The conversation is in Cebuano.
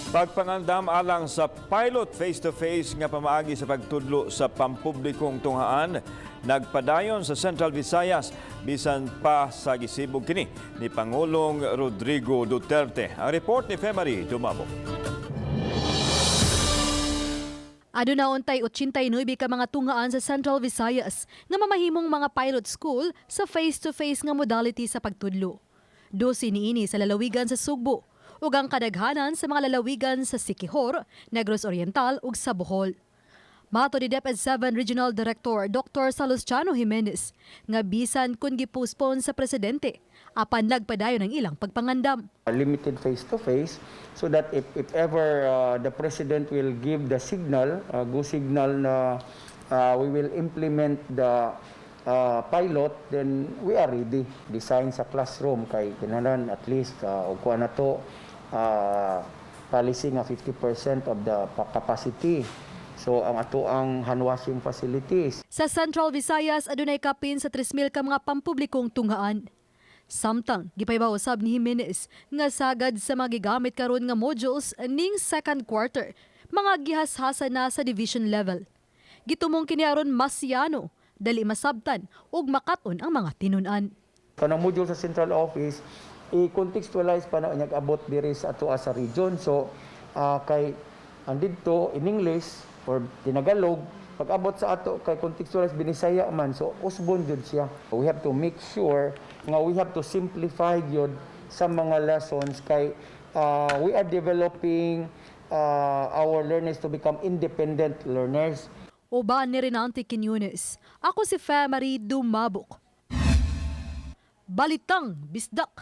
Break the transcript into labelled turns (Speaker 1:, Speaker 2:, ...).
Speaker 1: Pagpangandam alang sa pilot face-to-face nga pamaagi sa pagtudlo sa pampublikong tunghaan nagpadayon sa Central Visayas bisan pa sa gisibog kini ni Pangulong Rodrigo Duterte. Ang report ni Femary Dumabo.
Speaker 2: Aduna untay 89 ka mga tunghaan sa Central Visayas nga mamahimong mga pilot school sa face-to-face nga modality sa pagtudlo. 12 niini sa lalawigan sa Sugbo ug ang kadaghanan sa mga lalawigan sa Siquijor, Negros Oriental ug sa Bohol. Matod ni DepEd 7 Regional Director Dr. Salustiano Jimenez nga bisan kung gi-postpone sa presidente, apan nagpadayon ang ilang pagpangandam.
Speaker 3: Limited face-to-face so that if ever the president will give the signal, go signal na we will implement the pilot, then we are ready. Design sa classroom kay kinahanglan at least og kuha na to policy nga 50% of the capacity. So ang ato ang hand washing facilities.
Speaker 2: Sa Central Visayas, adunay kapin sa 3,000 ka mga pampublikong tunghaan. Samtang, gipahibaw usab ni Jimenez nga sagad sa mga gigamit karon nga modules ning second quarter, mga gihashasa na sa division level. Gitumong kini aron mas yano, dali masabtan ug makat-on ang mga tinun-an.
Speaker 3: Kanang module sa central office i-contextualize pa na unyag abot diri sa atoa sa region. So kay ang didto in English or tinagalog, pag abot sa ato kay contextualize Binisaya man, so usbon jud siya. We have to make sure nga we have to simplify gyud sa mga lessons kay we are developing our learners to become independent learners.
Speaker 2: Uban ni Renante Quiñones. Ako si Femary Dumabok. Balitang Bisdak.